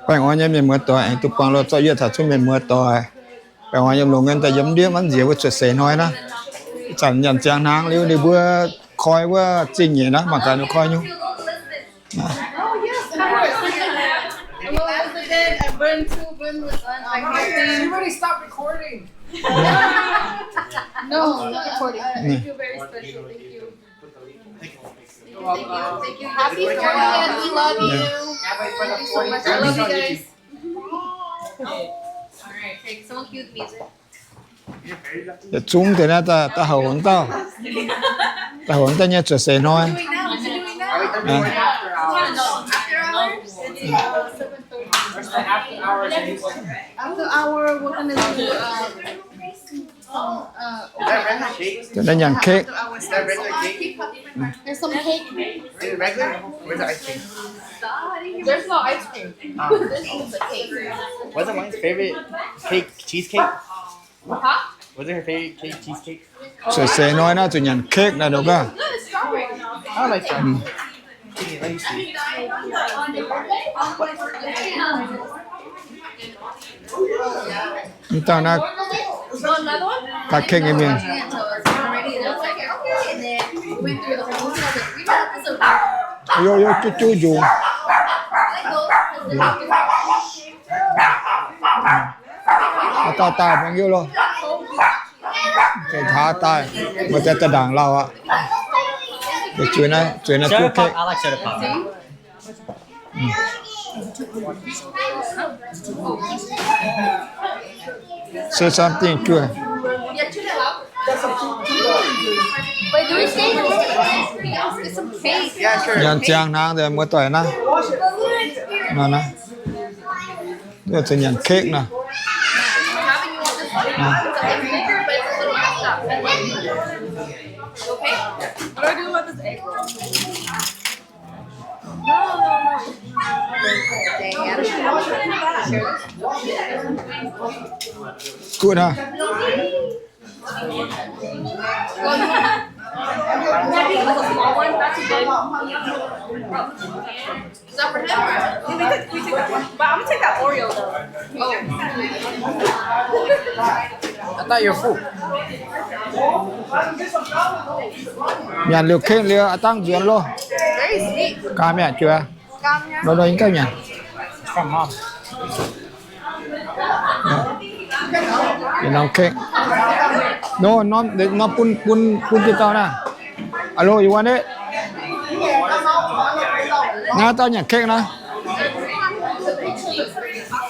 Baengh orn nyei mienh muoz doic, aengx duqv buangh loh zorqv yie taux zungv mienh muoz doic. Baengh orn yiem longx nyei daaih yiem ndiev maiv nziex wuov cuotv seix hnoi naaiv. Zanc nyanc ziangx hnaangx liuz ninh mbuo koi wuov zingh nyeic naaiv mangc gaax ninh koi nyungc. She already stopped recording. No, not recording. You feel very special. Thank you. Thank you, thank you, thank you. Happy fortieth. We love you. Thank you so much. I love you guys. All right, okay, someone cue the music. Yietc zungv deix naaiv daaih houc wuov dauh, daaih houc wuov dauh nyei cuotv seix hnoi. After hour, we're gonna do, uh, Naaiv nyanc cake. There's some cake. Is it regular? Where's the ice cream? There's no ice cream. This is a cake. Wasn't Wayne's favorite cake cheesecake? Huh? Wasn't her favorite cake cheesecake? Cuotv seix hnoi naaiv zuqc nyanc cake naaiv nor gaax. Good, it's strawberry. I don't like strawberry. Let me see. Mv dauh naaiv ga'kengh nyei mienh. Yo, yo, juqv juqv njungc. Daaih daaih, mangc hiuv loh. Zengc taux daaih, maaih deix daaih ndaangc lauh aqv. Zueiz naaiv, zueiz naaiv juov cake. Say something, juov. Nyanc ziangx hnaangx daaih muoz-doic naaiv. Nor naaiv. Zuqc nyanc cake nor. Good, huh? Is that for him? Yeah, we took, we took that one. But I'm gonna take that Oreo, though. Oh. I thought you were full. Nyanc liuz cake liuz, a'dangh nzuonx loh. Very sweet. Gaam mi'aqv, juov. Gaam nyei. Nor, nor, yie ganh nyanc. Norm cake. Nor, norm, norm bun, bun, bun diuh dauh naaiv. Hello, you want it? Naaiv dauh nyanc cake naaiv.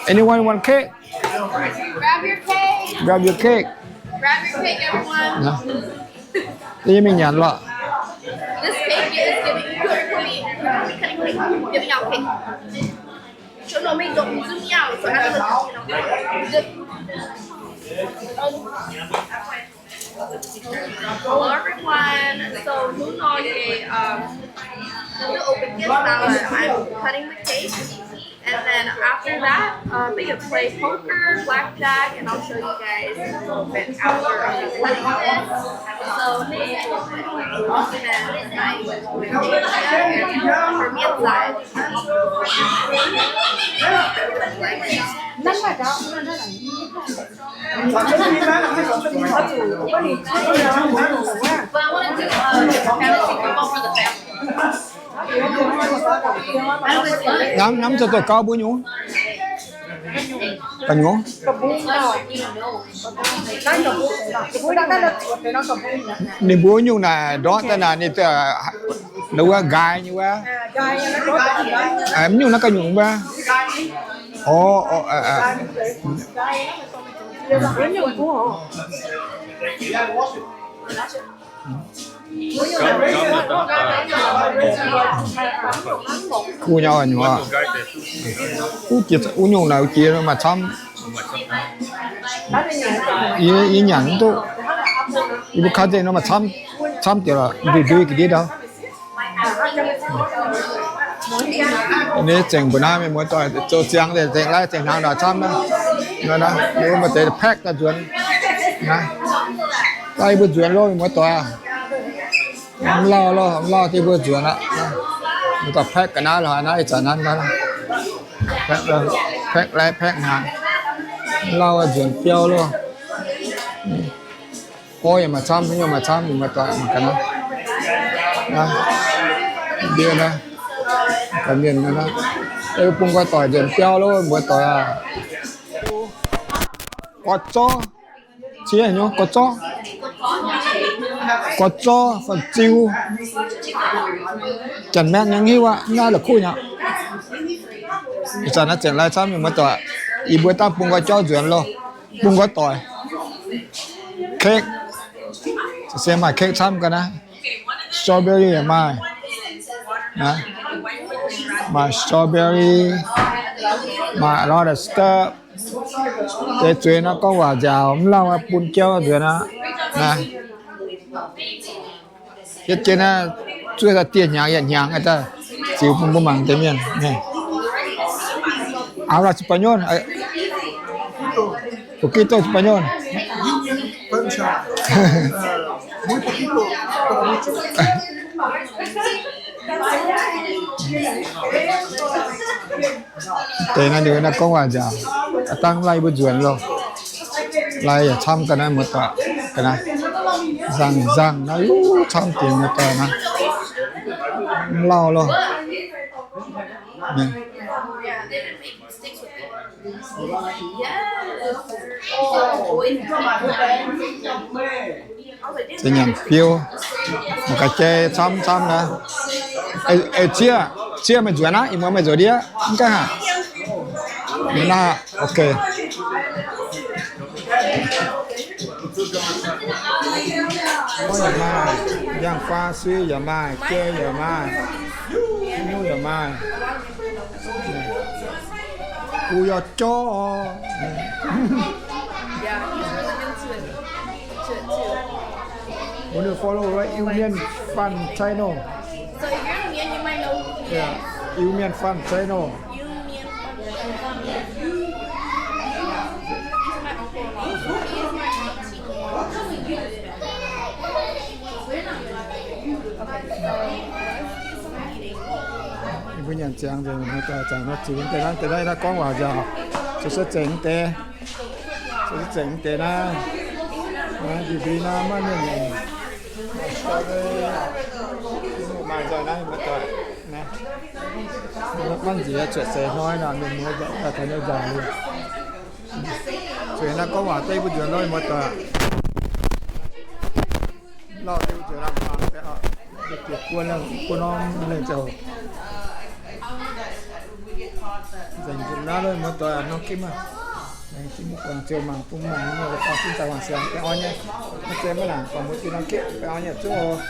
Anyone want cake? Grab your cake. Grab your cake. Grab your cake, everyone. Naaiv yie mingh nyanc lorqc. This cake is giving, giving out cake. Hello, everyone. So, nu nor nyei, um, open gift palette. I'm cutting the cake, and then after that, um, we can play poker, blackjack, and I'll show you guys a little bit after of the cutting. So, and I for me inside. Hnamv, hnamv zoux doqc gauv mbuo nyungc. Ga'nyungc. Ninh mbuo nyungc naaic ndortv daaih naaic ninh, wuov nqaai nyei wuov. Mv nyungc naaiv ga'nyungc wuov. Orv, orv, kuv nyei nyungc oc. Wuov jiex, wuov nyungc naaic jiex maaih camv. Yie, yie nyanc mv duqv. Yie mbuo kaav nzengc nor maaih camv, camv diex lorqc, ndui ndui ga'ndiev ndau. Ninh zengc mbuo naaiv mienh muoz-doic zoux ziangx nzengc, laih zengc hnaangx ndau camv naaiv. Nor naaiv, ninh mbuo maaih deix pack daaih nzuonx naaiv. Daaih yie mbuo nzuonx loh mienh muoz-doic aac. Mv lauh loh, mv lauh, daaih yie mbuo nzuonx aqv. Mbuo daaih pack ga'naaiv lorqc naaiv, ih zanc naaiv. Pack, pack 来 pack มา. Lauh nzuonx biauv loh. Orv yaac maaih camv, nyei maaih camv, yie muoz-doic mangc gaax naaiv. Ndie naaiv, gaax mienh naaiv, bung nqoi doic nzuonx biauv loh, muoz-doic aac. Gorx zorv, ciev nyei gorx zorv, gorx zorv, fanh-ziu, janx-maengx nyei hiuv aqv, naaiv la'kuqv nyei. Ih zanc naaiv zengc lai camv, mienh muoz-doic. Yie mbuo dangh bung nqoi jauv nzuonx loh, bung nqoi doic. Cake, se maaih cake camv ga'naaiv. Strawberry yaac maaih, maaih strawberry, maaih a lot of stuff. Deix zueiz nor gorngv waac nziaauc, mv lauh bun jauv nzuonx aqv. Yietv jienv naaiv zuov daaih dieh hnyangx yietc hnyangx daaih ziux bun mbuo mangc deix mienh. Habla español, poquito español. Deix naaiv ninh naaiv gorngv waac nziaauc, dangh lai mbuo nzuonx loh. Lai yaac camv ga'naaiv muoz-doic, ga'naaiv nzangc nzangc naaiv, camv dingc muoz-doic naaiv. Mv lauh loh. Za'nyanc biouv, mangc gaax jai camv camv naaiv. Ei, Ciev, Ciev meih nzuonx aqv, ih muonz meih nzuonx ndiev mv gaengh haic. Naaiv, ok. Yangh guaa sui yaac maaih, jai yaac maaih, nyungc yaac maaih. Gu yaac jauv. Want to follow, right? Iu Mien Fun channel. So if you're Iu Mien, you might know who he is. Yeah, Iu Mien Fun channel. Mbuo nyanc ziangx nzengc, zanc naaiv ziux deix naaiv, deix naaiv gorngv waac nziaauc, se se zengx deix, se se zengx deix naaiv, dih dih naaiv maiv mienh nyanc. Maaih nzoih naaiv, muoz-doic, naaiv, maiv nziex cuotv seix hnoi naaic, mienh muoz-doic daaih taux nyei nzaangc liuz. Zueiz naaiv gorngv waac deix mbuo nzuonx loh, muoz-doic. Lauh deix mbuo nzuonx lamh hmuangx deix oc. Bieqc buo norm lengh ziouc nzengc nzunc naaiv loh, muoz-doic, norm gitv maah. Laengz zingh mbuo guangc ziouc mangc bun mangc nyei, daux gaux sin daaih wangc siangx baengh orn nyei. Maiv zeiz maiv nangc, guangc mbuo gitv norm gitv baengh orn nyei zuov oc.